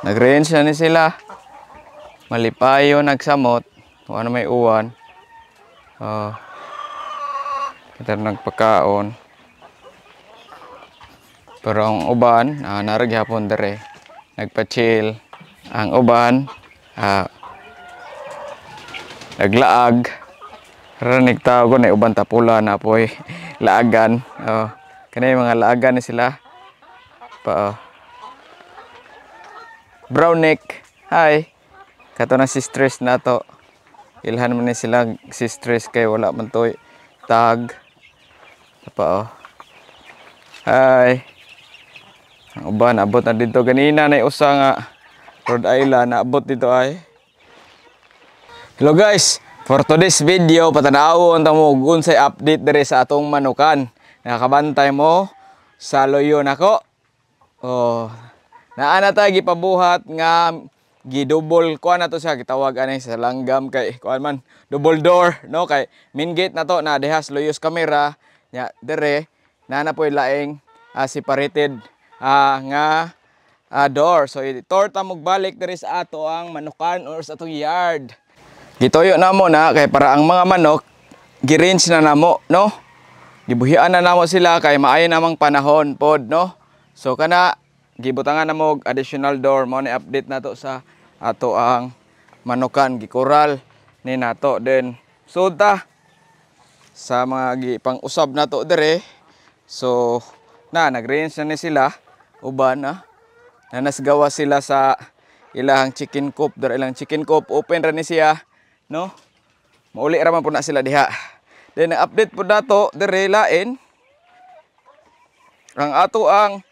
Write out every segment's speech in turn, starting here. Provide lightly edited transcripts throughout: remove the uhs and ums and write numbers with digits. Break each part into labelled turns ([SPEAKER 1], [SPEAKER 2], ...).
[SPEAKER 1] Nag-range na ni sila. Malipayo nagsamot. Kung ano may uwan. Oh. Kita nagpakaon. Pero ang uban, naa ra gihapon dere. Nagpa-chill. Ang uban, naglaag. Ranig tao ko na uban tapula na poy laagan. Oh. Kani mga laagan ni sila. Pa oh. Brown neck. Hi. Kato na si stress na to. Ilhan man ni sila si stress kay wala man toy tag. Pa oh. Hi. Ang uban abot na dito ganina na usa nga Rhode Island naabot dito ay. Hello guys, for today's video patanawon ta mo og unsay update diri sa atong manukan. Nakabantay mo sa loyo nako. Oh, naa na ta gipabuhat nga gidouble kuan na to siya, gitawag ani sa langgam kay kuan man, double door, no? Kay main gate na to na dihas loyos camera nya dire naa na poy laing separated nga door. So i-tour ta mo balik diri sa ato ang manukan or sa atong yard. Gituyo na mo na kay para ang mga manok gi-range na namo, no? Gibuhian na namo sila kay maayo namang panahon pod, no? So kana gibutangan na mo og additional door. Mao ni update nato sa ato ang manukan, gikural ni nato. Then so ta sa mga gipang-usab nato dire. So na nag-range na ni sila uban na nanasgawa sila sa ilahang chicken coop dere. Ilang chicken coop open ra ni siya, no? Mauli ra man po na sila diha. Then ang update po nato dire lain, ang ato ang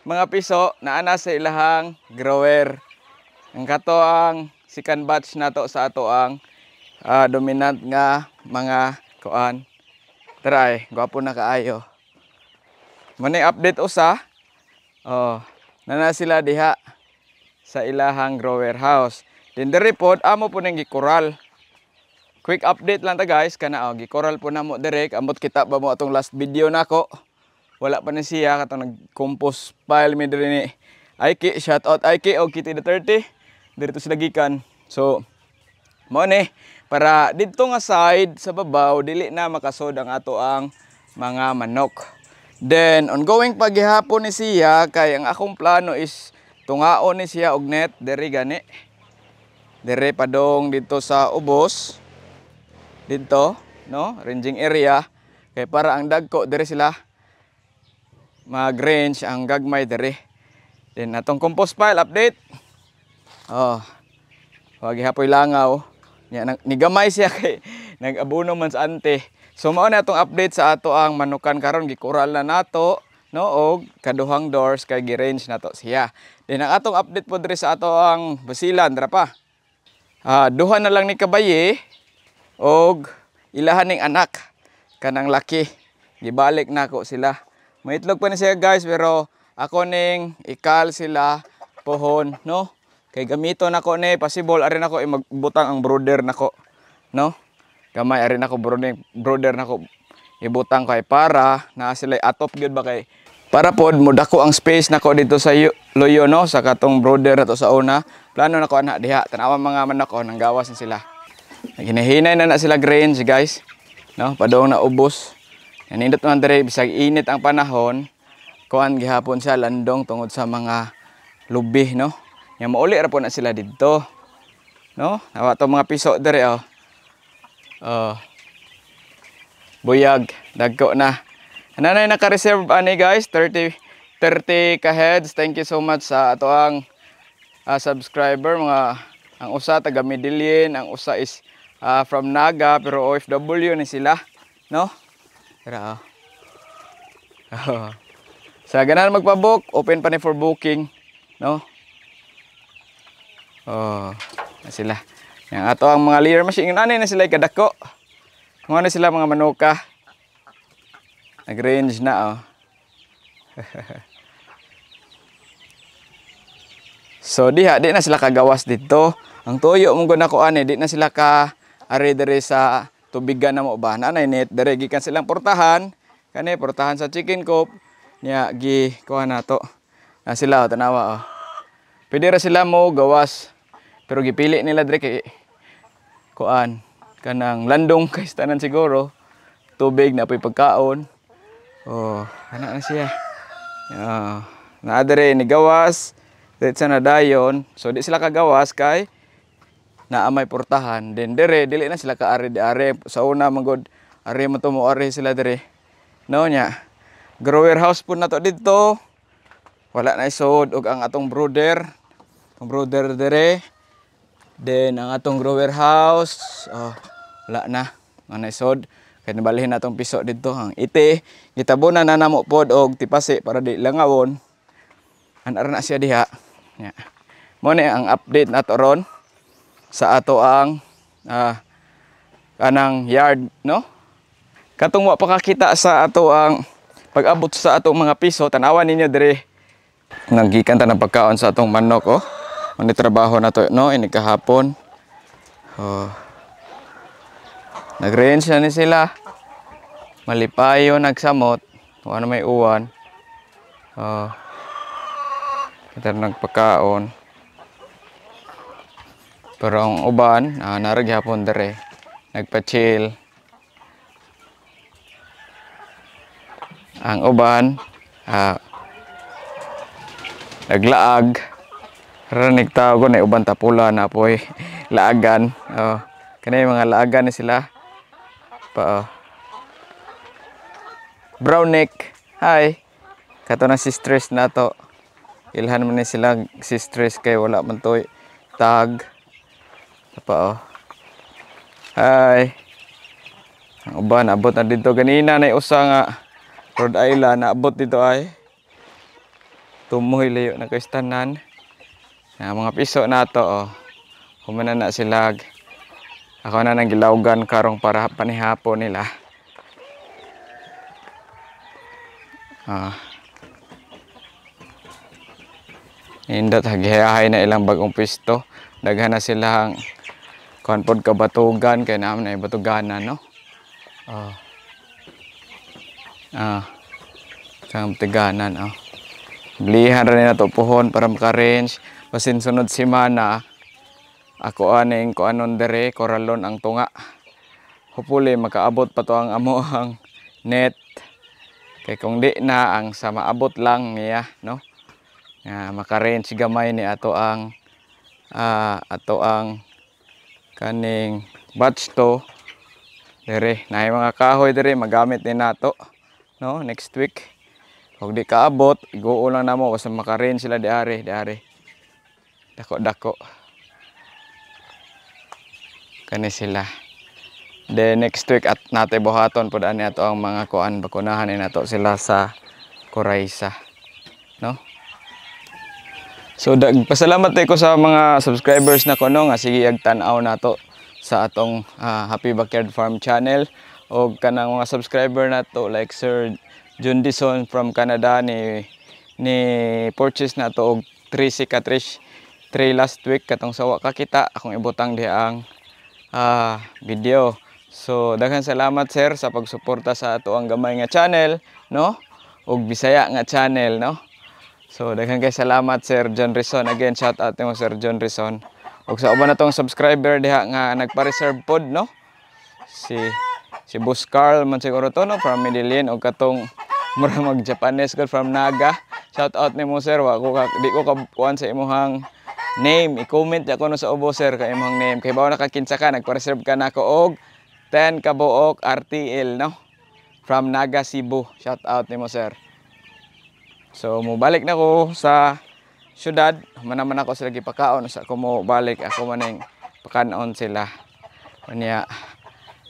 [SPEAKER 1] mga piso naa na sa ilahang grower. Ang kato ang second batch nato sa ato ang dominant nga mga kuan. Tara ay, gwapo na kaayo. Mani update usa. Oh, nana sila diha sa ilahang grower house. Then diri pod amo po ning gikural. Quick update lang ta guys, kana oh, gikural po namo dire. Ambot kita ba mo atong last video nako. Wala pa ni siya katong nag-compost pile mi diri ni Aiki, shout out Aiki og Kitty the 30. Diri to sila gikan. So mao ni para didto nga side sa babaw dili na makasod ang ato ang mga manok. Then ongoing paghihapon ni siya kay ang akong plano is tungaon ni siya og net diri gani. Dire padong dito sa ubos. Dito, no? Ranging area kay para ang dagko dire sila mag-range, ang gagmay dire. Then atong compost pile update. Oh. Wag gihapoy langaw. Nya nigamay siya kay nag-abono man sa ante. So mao na atong update sa ato ang manukan karon, gikural na nato, no, og kaduhang doors kay gi-range nato siya. Then ang atong update po diri sa ato ang basilan dira pa. Duha na lang ni kabaye og ilahan ning anak kanang laki. Gibalik nako sila. Maitlog pa ni siya guys, pero ako ning ikal sila pohon, no? Kay gamito nako ni, possible ari nako magbutang ang brooder nako, no? Gamay ari nako brooder, brooder nako ibutang kay para naa sila atop gyud ba, kay para pod modako ang space nako dito sa loyo, no, sa katong brooder nato sa una. Plano nako ana diha. Tanawa mga manok oh, nanggawas na sila. Hinahinay na na sila range guys, no? Padong na ubos. Nanindot man dire bisag init ang panahon, kuan gihapon siya, landong tungod sa mga lubi, no? Nya mauli ra po na sila didto, no? Nawa to mga piso dire oh. Oh. Buyag, dagko na. Nanay naka-reserve ani guys, 30 30 ka heads. Thank you so much sa ato ang subscriber, mga ang usa taga Medellin, ang usa is from Naga pero OFW ni sila, no? Pero oh. Sa ganahan magpa-book, open pa ni for booking, no? Oh, na sila. Yang ato ang mga layer machine, ano na sila kadako. Mga na sila mga manuka. Nag-range na oh. So diha di na sila kagawas dito. Ang tuyo mong guna ko ani, di na sila ka ari diri sa tubigan na mo ba. Nanay net diri gikan silang portahan, kani portahan sa chicken coop nya gi kuha na to. Na sila oh, tanawa oh. Pwede ra sila mo gawas. Pero gipili nila dire kay kuan kanang landong kay tanan siguro. Tubig na po'y pagkaon. Oh, ana na siya. Naa dire ni gawas, diretso na dayon. So di sila kagawas kay naa may portahan. Then dire dili na sila kaari di ari. Sa una man gud ari mo to mo ari sila dire. No nya. Grower house po na to didto. Wala na isod og ang atong brooder. Ang brooder dire. Then ang atong grower house, oh, wala na. Wala na isod. Kay nabalhin na atong piso didto ang ite. Gitabonan na namo pod og tipasi para di langawon. Anar na siya diha. Nya. Mo ni ang update nato ron sa ato ang kanang yard, no? Katong wa pa kakita sa ato ang pag-abot sa atong mga piso, tanawan ninyo dire. Nanggikan ta ng pagkaon sa atong manok, oh. Mani trabaho na to, no, ini kahapon. Oh. Nag-range na ni sila. Malipayo nagsamot. Wala na may uwan. Oh. Kita nagpakaon. Pero ang uban, narag hapon dire. Nagpa-chill. Ang uban, naglaag. Ranig tao ko na uban tapula na poy laagan. Oh, kanay mga laagan ni sila. Pa, oh. Brown neck. Hi. Kato na si stress na to. Ilhan man ni sila si stress kay wala man toy tag. Pa, oh. Hi. Ang uban abot na dito ganina na usa nga Rhode Island naabot dito ay. Tumoy layo na kay tanan. Na mga piso na to, oh. Humana na sila. Ako na nang gilawgan karong para panihapon nila. Ah. Indot hagihahay na ilang bagong pisto. Daghan na silang kuan pod kabatugan kay naman ay batuganan, no? Oh. Ah. Kang tiganan, oh. Blihan ra nila to puhon para maka-range. Basin sunod semana ako aning kuanon dire koralon ang tunga. Hopefully makaabot pa to ang amo ang net. Kay kung di na ang sa maabot lang niya, no? Nga maka-range gamay ni ato ang kaning batch to dire. Naay mga kahoy dire magamit ni nato, no, next week. Kung di kaabot, iguo lang namo basta maka-range sila diari, diari. Dako-dako. Kani sila. Then next week at natay buhaton pud ani ato ang mga kuan bakunahan ni nato sila sa Coryza, no? So pasalamat ko sa mga subscribers na ko, no, nga sige ag tan-aw nato sa atong Happy Backyard Farm channel og kanang mga subscriber nato like Sir John Dison from Canada ni purchase nato og 3 cicatrice 3 last week katong sawa kakita akong ibutang diha ang video. So daghan salamat sir sa pagsuporta sa ato ang gamay nga channel, no, ug Bisaya nga channel, no. So daghan kay salamat Sir John Rison. Again, shout out nimo Sir John Rison. Ug sa uban natong subscriber diha nga nagpa-reserve pod, no, si Boss Carl man siguro to, no, from Medellin, ug katong mura mag Japanese god from Naga. Shout out nimo sir, wa ko di ko kakuan sa imong name. I-comment ako no sa ubo sir kay imong name. Kay bawo nakakinsa ka, nagpa-reserve ka nako og 10 ka buok RTL, no, from Naga Cebu. Shout out nimo sir. So mobalik na ko sa syudad, man ako sila gipakaon sa ko mo balik ako maning pakanon sila. Unya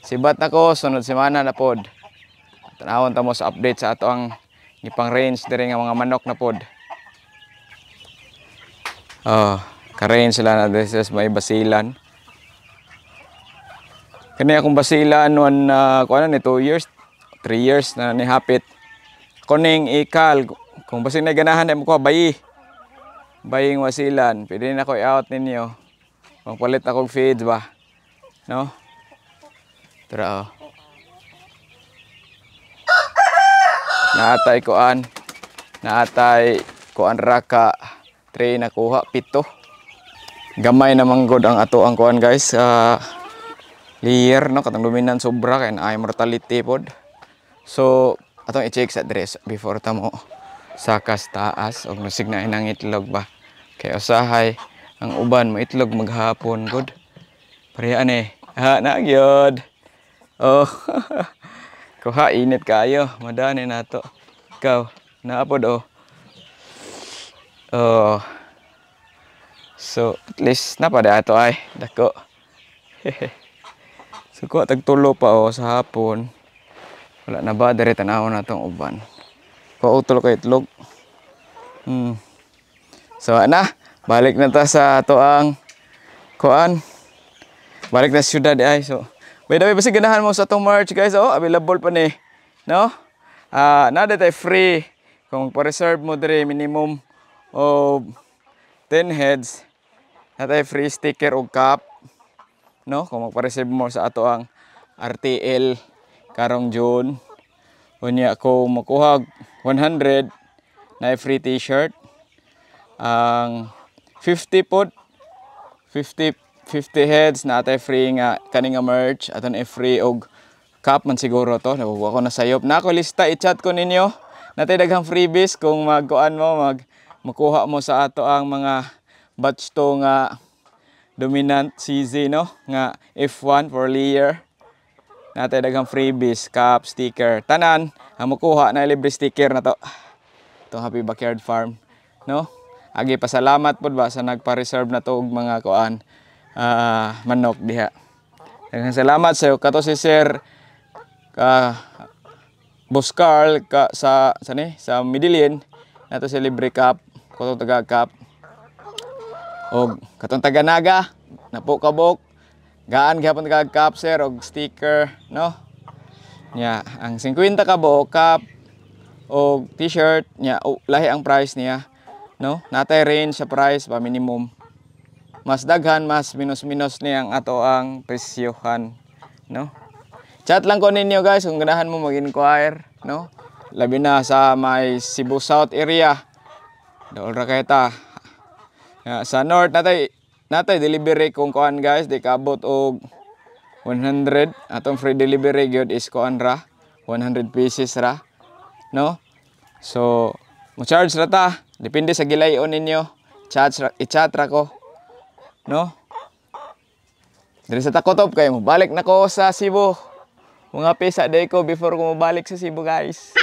[SPEAKER 1] sibat nako sunod semana na pod. Tanawon ta mo sa update sa ato ang gipang range diri nga mga manok na pod. Oh, ka-range sila na this is may basilan. Kani akong basilan one kuan ni 2 years, 3 years na ni hapit. Kuning ikal kung basin na ganahan ay mo bayi. Baying wasilan, pwede na ko i-out ninyo. Magpalit akong feeds ba? No? Tara, oh. Naatay kuan. Naatay kuan raka. Tray nakuha pito. Gamay naman gud ang ato ang kuan, guys. Layer, no, katong dominant sobra kay naay mortality pod. So atong i-check sa dress before ta mo sakas taas og nusig na inang itlog ba. Kay usahay ang uban mo itlog maghapon gud. Pareha ni. Ha na gyud. Oh. Kuha, init kayo. Madani nato. Ikaw, naapod oh. Oh. So, at least napada ato ay dako. So kuha tag tulo pa oh sa hapon. Wala na ba diri, tan-awon na tong uban. Kuha tulo ka itlog. So ana, balik na ta sa ato ang kuan. Balik na sa syudad ay. So, by the way, basta ganahan mo sa atong merch, guys, oh, available pa ni. No? Ah, naa tay free kung pa-reserve mo diri minimum of 10 heads. Naa tay free sticker og cup. No? Kung magpa-reserve mo sa ato ang RTL karong June. Unya kung makuha 100 na free t-shirt. Ang 50 pod, 50 50 heads na atay free nga kani nga merch, aton e free og cup man siguro to. Nakuha ko na sayop na ako lista, i-chat ko ninyo. Natay daghang freebies kung magkuan mo, makuha mo sa ato ang mga batch to nga dominant CZ, no, nga F1 for layer. Natay daghang freebies, cup, sticker, tanan ang makuha na libre sticker na to, itong Happy Backyard Farm, no. Agi pasalamat pod ba sa nagpa-reserve na to og mga kuan, manok diha. Daghang salamat sa kato si Sir ka Boss Carl ka sa ni sa Medellin nato si libre cup ko, taga cup og katong taga Naga napo kabok gaan gihapon taga cup, sir, og sticker, no. Nya ang 50 ka buok, cup og t-shirt nya, oh, lahi ang price niya, no. Natay range sa price pa, minimum. Mas daghan, mas minus-minus niya ang ato ang presyohan, no. Chat lang ko ninyo, guys, kung ganahan mo mag-inquire, no, labi na sa may Cebu South area. Dool ra kay ta. Ya, sa north natay delivery kung kuan, guys, di kaabot og 100. Atong free delivery gyud is kuan ra, 100 pieces ra, no. So mo charge ra ta depende sa gilayon ninyo. Chat ra, i-chat ra ko, no. Diri sa Takotop kay mo balik na ko sa Cebu. Mga pisa day ko before ko mobalik sa Cebu, guys.